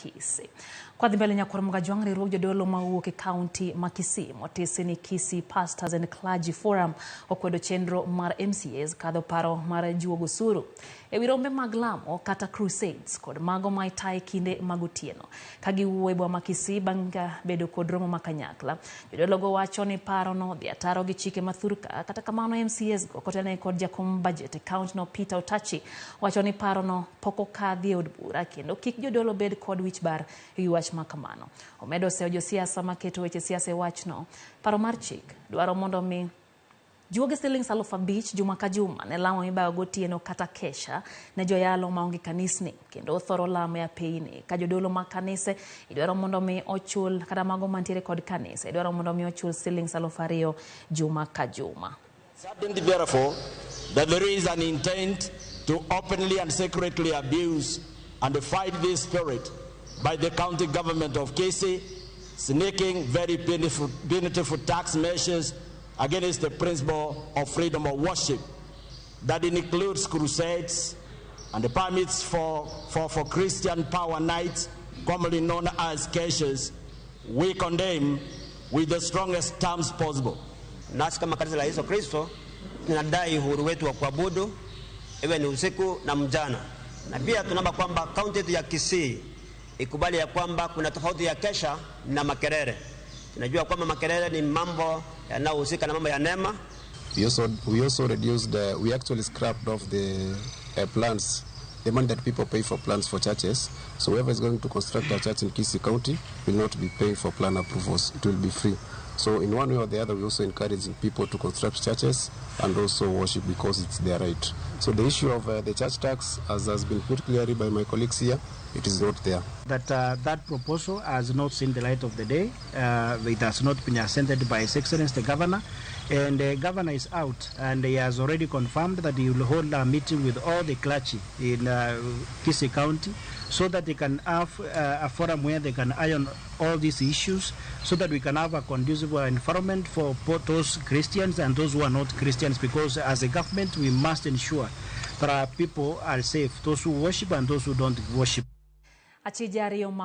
Kisii. Kwa dhi mbele nyakwar Mgajwang' riwruog jodolo mawuok e kaunti ma Kisii motisi ni Kisii Pastors and Clergy Forum okwedo chenro mar MCAs kadho paro mar juogo osuru e wi rombe mag lamo kata crusades kod mago ma itaye kinde mag otieno. Ka giwuoyo e boma ma Kisii bang' bedo kod romo ma kanyakla, jodologo wacho ni parono dhi ataro gi chike ma thurka. Kata kamano MCAs go kotelnegi kod jakom budget e kaunti no Peter Otachi wacho ni parono pok okadhi e od bura kendo kik jodolo bed kod wich bar e wi wach ma kamano. Omedo seyo josiasa maketo weche siasa e wachno. Paro mar chik dwaro mondo mi juogi silings 5,000 juma ka juma ne lamo mibayo gotieno kata kesha ne joyalo maonge kanisni kendo thoro lamo e apeyni ka jodolo mag kanise idwaro mondo mi ochul kata mago mantiere kod kanise idwaro mondo mi ochul silings 2,000 juma ka juma. Saddened, therefore, that there is an intent to openly and secretly abuse and fight this spirit by the county government of Kisii, sneaking very punitive tax measures against the principle of freedom of worship that includes crusades and the permits for Christian power nights, commonly known as keshas, we condemn with the strongest terms possible. Nasi kama kanisa la Yesu Kristo tunadai uhuru wetu wa kuabudu iwe ni usiku na mchana, na pia tunaomba kwamba kaunti yetu ya Kisii ikubali ya kwamba kuna tofauti ya kesha na makerere. Tunajua kwamba makerere ni mambo yanayohusika na mambo ya neema. We also reduced, we actually scrapped off the plans, the money that people pay for plans for churches. So whoever is going to construct a church in Kisii County will not be paying for plan approvals. It will be free. So in one way or the other, we're also encouraging people to construct churches and also worship because it's their right. So the issue of the church tax, as has been put clearly by my colleagues here, it is not there. That proposal has not seen the light of the day. It has not been assented by His Excellency the Governor. And the Governor is out and he has already confirmed that he will hold a meeting with all the clergy in Kisii County so that they can have a forum where they can iron all these issues so that we can have a conducive environment for both those Christians and those who are not Christians, because as a government we must ensure that our people are safe, those who worship and those who don't worship. Achije ariyo ma